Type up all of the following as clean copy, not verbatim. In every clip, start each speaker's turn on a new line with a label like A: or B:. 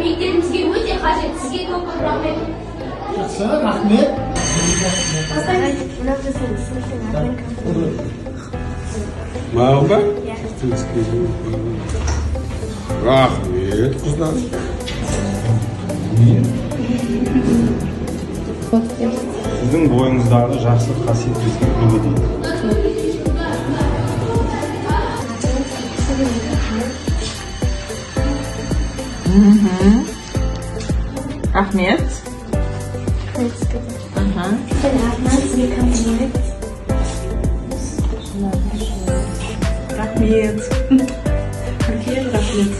A: Мектебімізге өте қажет. Сізге көп көп рахмет.
B: Жақсы, рахмет.
C: Мынау біздің сыныптың атынан комплимент.
D: Маған ба? Рахмет, қыздар.
E: Сіздің бойыңыздағы жақсы қасиет бізге үлгі дейді.
F: Рахмет.
C: Рахмет сізге. Сіздің атынан сізге комплимент.
F: Рахмет. Үлкен рахмет.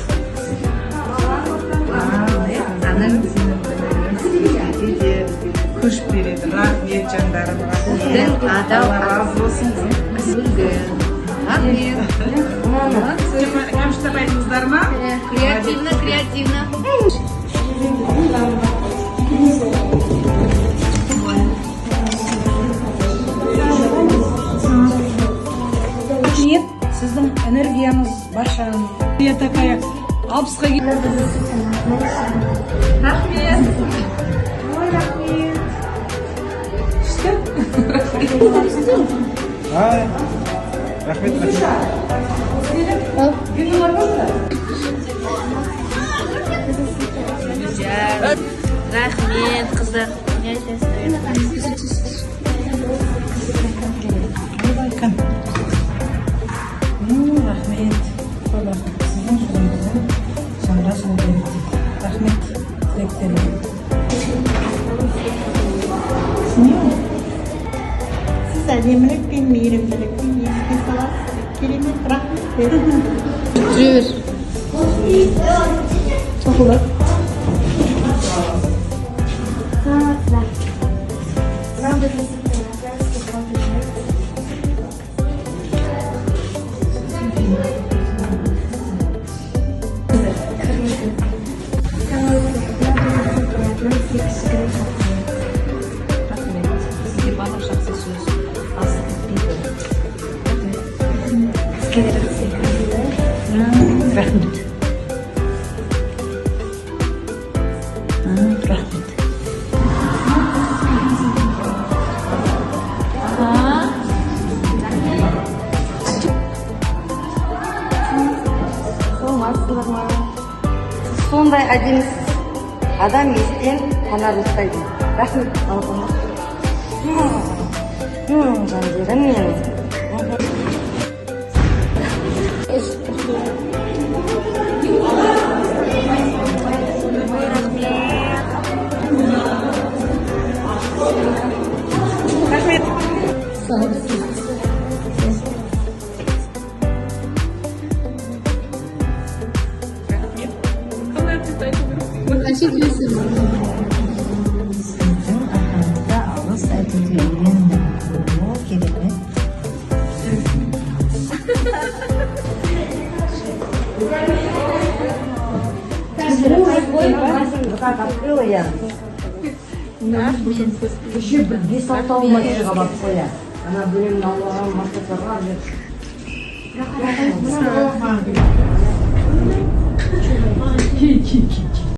G: Сізге де күш береді. Рахмет, жандарым.
H: Сіздің адал
G: Алла разы болсын.
H: Үлгі. Рахмет. Молодцы.
G: Кәмшат апайдыңыздар ма?
H: Креативно, креативно.
I: Рахмет, сіздің энергияңыз баршаның. Я такая 60-қа.
C: Мынау біздің сыныптың атынан сізге.
F: Рахмет.
G: Ой, рахмет.
E: Ай, рахмет, рахмет.
C: Біздің сыныптың атынан.
H: Рахмет, қыздар. Не айтасыздар?
I: Рахмет, көп рахмет. Сіздің сөзіңізді жанға жылу береді дейді. Рахмет тілектеріңізге. Не ол?
J: Сіз әдемілік пен мейірімділікті еске саласыз. Керемет, рахмет.
A: Жүре бер. Тоқылдап.
C: Саламатсыздар. Мынау біздің сыныптың атынан сізге комплимент. Мынау біздің сыныптың атынан сізге кішігірім комплимент.
F: Рахмет. Сізге барлық жақсы сөз асып кетпейді.
C: Сізге де комплимент.
I: Рахмет. Рахмет.
H: Саламатсыздар ма? Сіз сондай әдемісіз. Адам естен танарлықтай дейді. Рахмет. Жандерім менің.
G: Рахмет.
F: Рахмет. Қалай айту керек?
J: Сіздің атыңызда алғыс айтуды үйрендім. О, керемет.
H: Открыла я. Еще бір 5-6 машинаға барып қоя. Ана біреуін алып алған мақсаттарға.